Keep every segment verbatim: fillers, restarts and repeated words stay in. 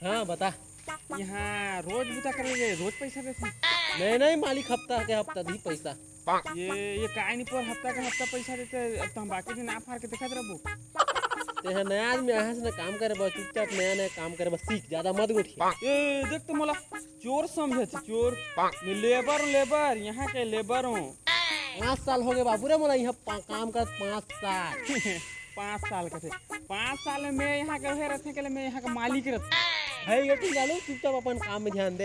हाँ, बता। यहाँ रोज बुता करे ले, रोज पैसा देथे? नहीं, नहीं, मालिक हफ्ता के हफ्ता दी पैसा। ये, ये काय नहीं पर हफ्ता के हफ्ता पैसा देथे, अब तो हम बाकी दिन आ फार के देखत रहबो। ते ह नया आदमी आए हस ना काम करे बर, चुपचाप नया नया काम करे बर सीख, ज्यादा मत गोठिया। ए, देख तो मोला चोर समझे थे, चोर। मैं लेबर, लेबर, यहाँ के लेबर हूँ। पाँच साल हो गए बाबू रे मोला यहाँ पा-, काम करत पाँच साल। पाँच साल कथे। पाँच साल में मैं यहाँ के ओहे रथे के ले मैं यहाँ के मालिक रथे। भाई ये ठीक लालू, चुपचाप अपन काम में ध्यान दे।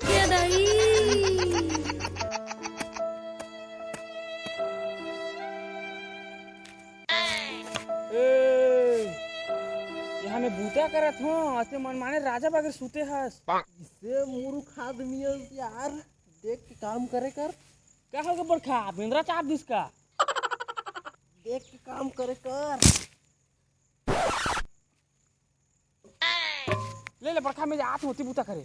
ये दाई। ए, यहाँ मैं बूता करत हूँ, असे मनमाने राजा बगर सूते हस। इसे मूर्ख आदमी हस यार, देख के काम करे कर। का हो गे बड़का, बेंदरा चाप दिस का? देख के काम करे कर। ले ले बड़का, मैं जात हूँ, ओती बूता करे।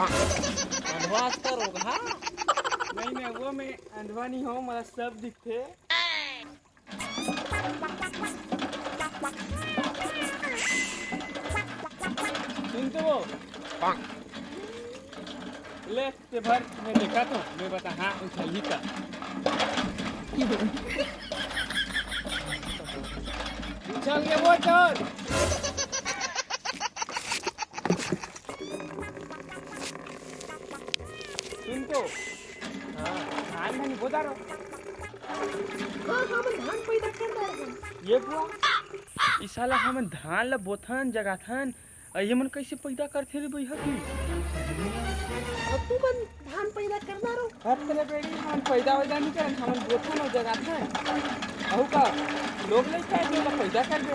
अंधवा अस्तर होगा, हाँ? नहीं, नहीं, वो मैं अंधवा नहीं हूँ, मतलब सब दिखते। सुन तो वो। ले, ते भर, मैं देखा तो, मैं बता, हाँ, उछली का। उछल के वो चल। सुन तो। हाँ। धान धान बोदा रहो। हाँ, हमन धान पैदा करना है। ये बुआ, ई साला हमन धान ला बोथन, जगाथन, अ, ये मन कैसे पैदा करथे रे भैया की? अब तू मन धान पैदा करना रहो। अब तले बेड़ी हमन पैदा वैदा नहीं करन, हमन बोथन अउ जगाथन। अहू का लोग लइका है जो ला पैदा कर दे।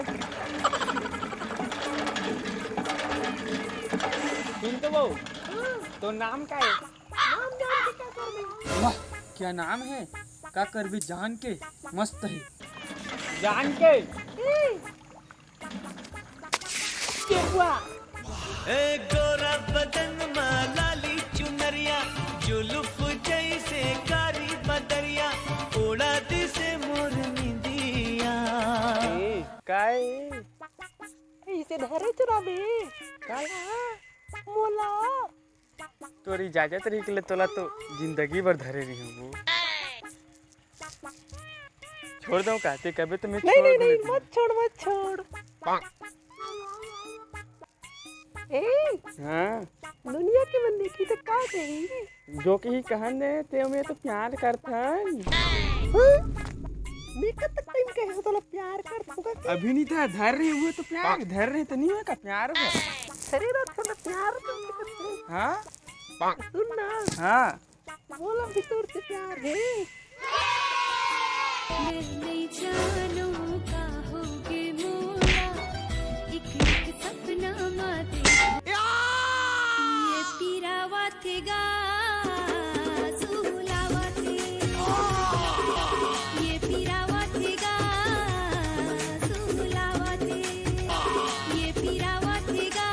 सुन तो वो, हाँ। तो नाम का है? नाम जान के क्या करबे? वाह, क्या नाम है? का करबे जान के? मस्त है। जान के? ए! ए गोरा बदन मा लाली चुनरिया, जुलुफ जैसे कारी बदरिया, उड़ा दिसे मोर निंदिया। ए, काय? इसे धरे चुराबे। काला? मोला। तोर इजाजत रही के ले तोला तो जिंदगी भर धरे रही हूँ। छोड़ दो का? ते कबे तो मैं नहीं, छोड़ नहीं, दूँ नहीं, लेकिन मत छोड़, मत छोड़। ए, हाँ। दुनिया के मन देखी तो का कही? जो कही कहन दे, ते मैं तो प्यार करथन। हाँ? मैं कब तक टाइम कहे हो तोला प्यार करथन का? अभी नहीं था, धर रहे हुए तो प्यार, धर रहे तो नहीं होगा प्यार हुआ। अरे रात को ना प्यार तो करते हैं। हाँ? सुन ना। हाँ। मोला भी तोर से प्यार हे। मैं नहीं जानू का होगे मोला, एक एक सपना मा दे। ये पीरा वाथे गा, सुलावा थे। ये पीरा वाथे गा, सुलावा थे। ये पीरा वाथे गा,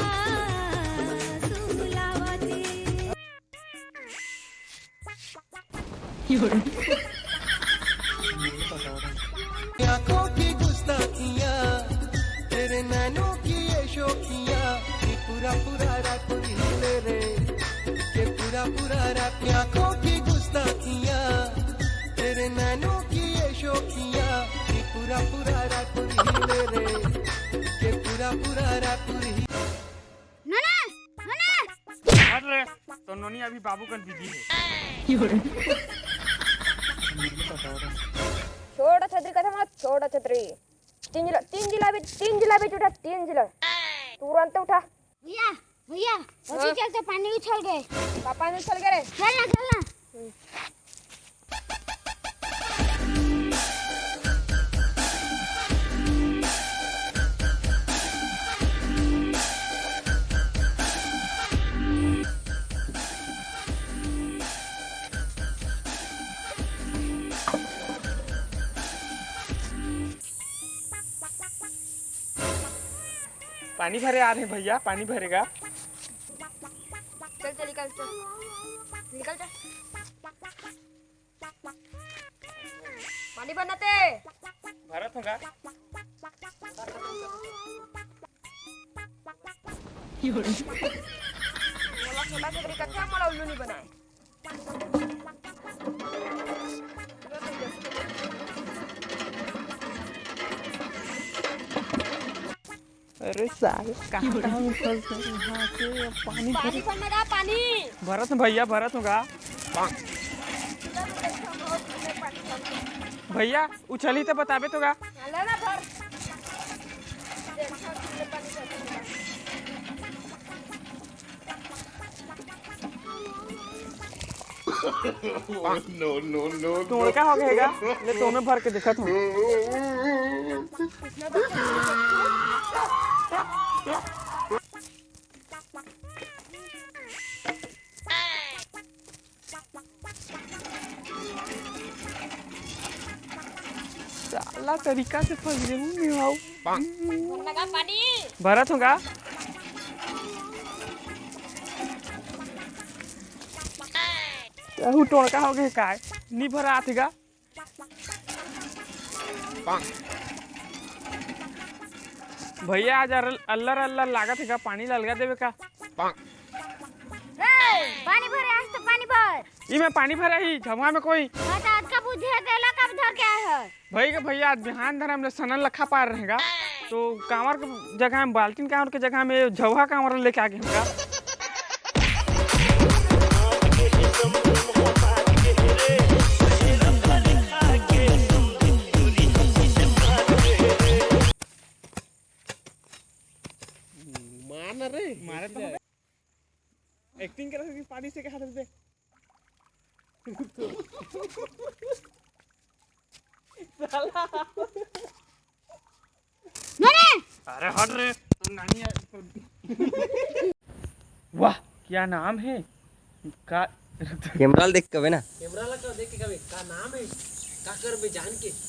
सुलावा थे। आंखों की गुस्ताखियां, तेरे नैनों की ये शोखियां, कि पूरा पूरा रायपुर हिले रे, कि पूरा पूरा रायपुर। आंखों की गुस्ताखियां, तेरे नैनों की ये शोखियां, कि पूरा पूरा रायपुर हिले रे, कि पूरा पूरा रायपुर हिले। नोना, नोना। हट रे, तो नोनी अभी बाबू कन बिजी हे। छोटा छतरी कथे मत, छोटा छतरी। तीन जिला, तीन जिला भी, तीन जिला भी उठा, तीन जिला। तुरंत उठा। भैया, भैया, हाँ? चल तो पानी उछल गए। पापा ने उछल गए रे। चल ना, चल ना। हम्म। पानी भरे आ रहे भैया, पानी भरेगा। चल चल निकल चल, निकल चल। पानी बनाते। भरत होगा। मोला छोटा छोकरी कथे, मोला उल्लू नहीं बनाए। अरे साले, कहाँ कहाँ में फंस गए यहाँ के, अब पानी पानी भर। भरना का पानी। भरत हूँ भैया, भरत हूँ का। भैया उछली तो बताबे तो का। हाँ, ले ना भर। No, no, no, no। तोड़का हो गएगा, ले तो मैं भर के देखत हूँ। साला तरीका से फंस गए हूँ मैं, आओ। भरना का पानी? भरत हूँ का? कहू टोड़का हो गए काय? नी भरा आथे का? भैया आज अरल-, अल्लर अल्लर लागत हे का? पानी ललगा देवे का? ए, पानी भरे, आज तो पानी भर। ई में पानी भरा ही, झमवा में कोई। हाँ, तो आज का बुद्धि है, तेला कब धर के आए है? भाई के भैया, आज बिहान धरम ले सनन लखा पार रहेगा, तो कांवर के जगह में, बाल्टीन कांवर के जगह में झौहा कांवर लेके आ गए हमका। मार ना रे। मारे तो एक्टिंग कर रहे पानी से क्या हाथ दे। साला। अरे हट रे, तू नानी है। वाह, क्या नाम है का? कैमरा ला देख के कबे ना। कैमरा ला का देख के कबे, का नाम है? का करबे जान के?